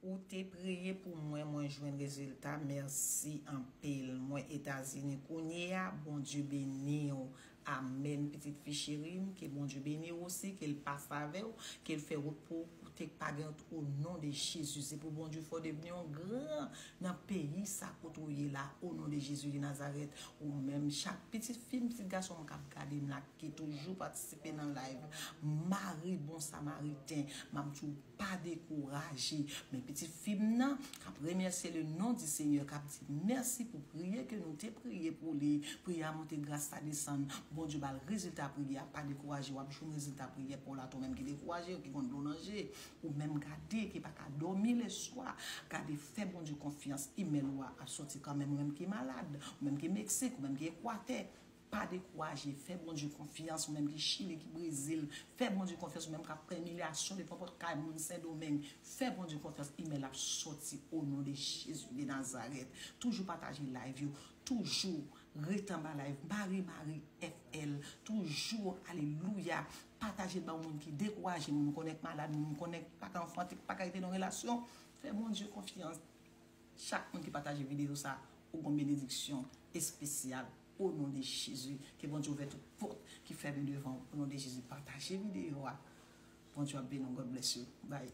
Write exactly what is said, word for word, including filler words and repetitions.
Ou te priye pou mwen, mwen jwenn rezilta. Mèsi anpil. Mwen Etazini kounye a. Bondye beni w. Amèn, pitit fi cheri m. Ke Bondye beni w osi, ke l pase avè w, ke l fè wout pou ou kote k pa gen wout, o non de Jezi. Se pou Bondye fè w devni yon gran nan peyi sa kote w ye la, o non de Jezi de Nazarèt. Ou menm, chak pitit fi m, pitit gason m k ap gade m la, ki toujou patisipe nan live, mari bon samariten, m ap di w pa dekouraje. Men pitit fi m nan k ap remèsye le non di Senyè, k ap di mèsi pou priyè ke nou te priye pou li. Priyè a monte, gras la desann. Bondye ba l rezilta priyè a. Pa dekouraje, w ap jwenn rezilta priyè pa w la. Tou menm ki dekouraje, ki konn dlo nan je, ou menm gade, ki pa ka dòmi leswa, gade, fè Bondye konfyans. Imèl ou a ap soti kanmenm. Ou menm ki malad, ou menm ki Meksik, ou menm ki Ekwatè, pa dekouraje, fè Bondye konfyans. Ou menm ki Chili, ki Brezil, fè Bondye konfyans. Ou menm k ap pran imilyasyon devan pòt kay moun Sendomeng, fè Bondye konfyans. Imèl ap soti o non de Jezi de Nazarèt. Toujou pataje live yo, toujou ret anba live Marie Marie F L, toujou, alelouya, pataje l ba yon moun ki dekouraje, moun ou konnen k malad, moun ou konnen k pa ka anfante, k pa ka rete nan relasyon. Fè Bondye konfyans. Chak moun ki pataje videyo sa, ou gon benediksyon espesyal o non de Jezi. Ke Bondye ouvè tout pòt ki fèmen devan w o non de Jezi. Pataje videyo a. Bondye ap beni w. God bless you. Bye.